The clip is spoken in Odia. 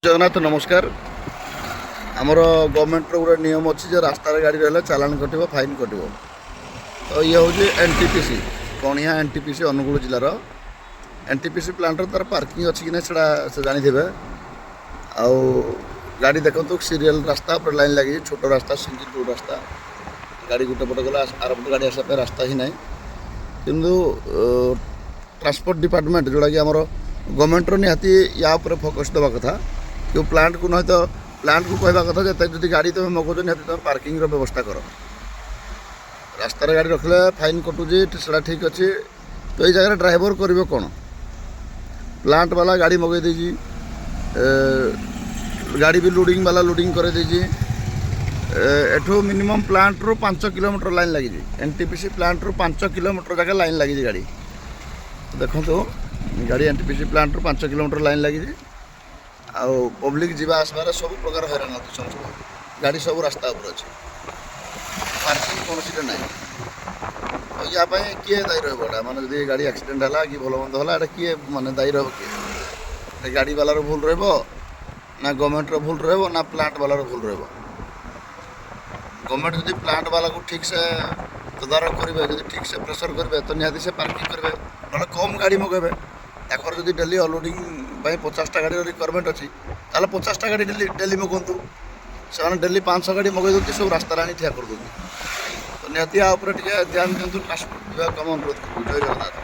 ଜଗନ୍ନାଥ, ନମସ୍କାର। ଆମର ଗଭର୍ଣ୍ଣମେଣ୍ଟର ଗୋଟେ ନିୟମ ଅଛି ଯେ ରାସ୍ତାରେ ଗାଡ଼ି ରହିଲେ ଚାଲାଣ କଟିବ, ଫାଇନ୍ କଟିବ। ତ ଇଏ ହେଉଛି ଏନ୍ ଟି ପି ସି, କଣିହାଁ N T P C, Angul ଜିଲ୍ଲାର ଏନ୍ ଟି ପି ସି ପ୍ଲାଣ୍ଟର। ତା'ର ପାର୍କିଂ ଅଛି କି ନାହିଁ, ସେଇଟା ସେ ଜାଣିଥିବେ। ଆଉ ଗାଡ଼ି ଦେଖନ୍ତୁ, ସିରିଏଲ୍ ରାସ୍ତା ଉପରେ ଲାଇନ୍ ଲାଗିଛି। ଛୋଟ ରାସ୍ତା, ସିଙ୍ଗିଲ୍ ରୋଡ଼ ରାସ୍ତା। ଗାଡ଼ି ଗୋଟେ ପଟ ଗଲେ ଆର ପଟ ଗାଡ଼ି ଆସିବା ପାଇଁ ରାସ୍ତା ହିଁ ନାହିଁ। କିନ୍ତୁ ଟ୍ରାନ୍ସପୋର୍ଟ ଡିପାର୍ଟମେଣ୍ଟ, ଯେଉଁଟାକି ଆମର ଗଭର୍ଣ୍ଣମେଣ୍ଟର, ନିହାତି ୟା ଉପରେ ଫୋକସ୍ ଦେବା କଥା। କେଉଁ ପ୍ଲାଣ୍ଟକୁ ନହେତ ପ୍ଲାଣ୍ଟକୁ କହିବା କଥା ଯେ ଯଦି ଗାଡ଼ି ତୁମେ ମଗାଉଛ, ନିହାତି ତୁମେ ପାର୍କିଂର ବ୍ୟବସ୍ଥା କର। ରାସ୍ତାରେ ଗାଡ଼ି ରଖିଲେ ଫାଇନ୍ କଟୁଛି, ସେଇଟା ଠିକ୍ ଅଛି। ତ ଏଇ ଜାଗାରେ ଡ୍ରାଇଭର କରିବ କ'ଣ? ପ୍ଲାଣ୍ଟ ବାଲା ଗାଡ଼ି ମଗାଇ ଦେଇଛି, ଗାଡ଼ି ବି ଲୋଡ଼ିଂ ବାଲା ଲୋଡ଼ିଂ କରେଇଦେଇଛି। ଏଠୁ ମିନିମମ୍ ପ୍ଲାଣ୍ଟରୁ 5 କିଲୋମିଟର ଲାଇନ୍ ଲାଗିଛି। ଏନ୍ ଟି ପି ସି ପ୍ଲାଣ୍ଟରୁ 5 କିଲୋମିଟର ଜାଗା ଲାଇନ୍ ଲାଗିଛି ଗାଡ଼ି। ଦେଖନ୍ତୁ, ଗାଡ଼ି ଏନ୍ ଟି ପି ସି ପ୍ଲାଣ୍ଟରୁ 5 କିଲୋମିଟର ଲାଇନ୍ ଲାଗିଛି। ଆଉ ପବ୍ଲିକ୍ ଯିବା ଆସିବାରେ ସବୁ ପ୍ରକାର ହଇରାଣ ହେଉଛି ସମସ୍ତେ। ଗାଡ଼ି ସବୁ ରାସ୍ତା ଉପରେ ଅଛି, ପାର୍କିଂ କୌଣସିଟା ନାହିଁ। ତ ୟା ପାଇଁ କିଏ ଦାୟୀ ରହିବ? ଏଇଟା ମାନେ ଯଦି ଗାଡ଼ି ଆକ୍ସିଡେଣ୍ଟ ହେଲା କି ଭଲ ମନ୍ଦ ହେଲା, ଏଇଟା କିଏ ମାନେ ଦାୟୀ ରହିବ କିଏ? ଏ ଗାଡ଼ି ବାଲାର ଭୁଲ ରହିବ ନା ଗଭର୍ଣ୍ଣମେଣ୍ଟର ଭୁଲ ରହିବ ନା ପ୍ଲାଣ୍ଟ ବାଲାର ଭୁଲ ରହିବ? ଗଭର୍ଣ୍ଣମେଣ୍ଟ ଯଦି ପ୍ଲାଣ୍ଟ ବାଲାକୁ ଠିକ୍ସେ ତଦାରଖ କରିବେ, ଯଦି ଠିକ୍ସେ ପ୍ରେସର କରିବେ, ତ ନିହାତି ସେ ପାର୍କିଂ କରିବେ, ନହେଲେ କମ୍ ଗାଡ଼ି ମଗାଇବେ। ତାଙ୍କର ଯଦି ଡେଲି ଅନଲୋଡ଼ିଂ ପାଇଁ 50ଟା ଗାଡ଼ିର ରିକ୍ୱାରମେଣ୍ଟ ଅଛି, ତାହେଲେ 50ଟା ଗାଡ଼ି ଡେଲି ଡେଲି ମଗାନ୍ତୁ। ସେମାନେ ଡେଲି 500 ଗାଡ଼ି ମଗାଇ ଦେଉଛି, ସବୁ ରାସ୍ତାରେ ଆଣି ଠିଆ କରିଦେଉଛି। ତ ନିହାତି ୟା ଉପରେ ଟିକେ ଧ୍ୟାନ ଦିଅନ୍ତୁ ଟ୍ରାନ୍ସପୋର୍ଟ ବିଭାଗ, ଆମେ ଅନୁରୋଧ କରିବୁ। ଜୟ ଜଗନ୍ନାଥ।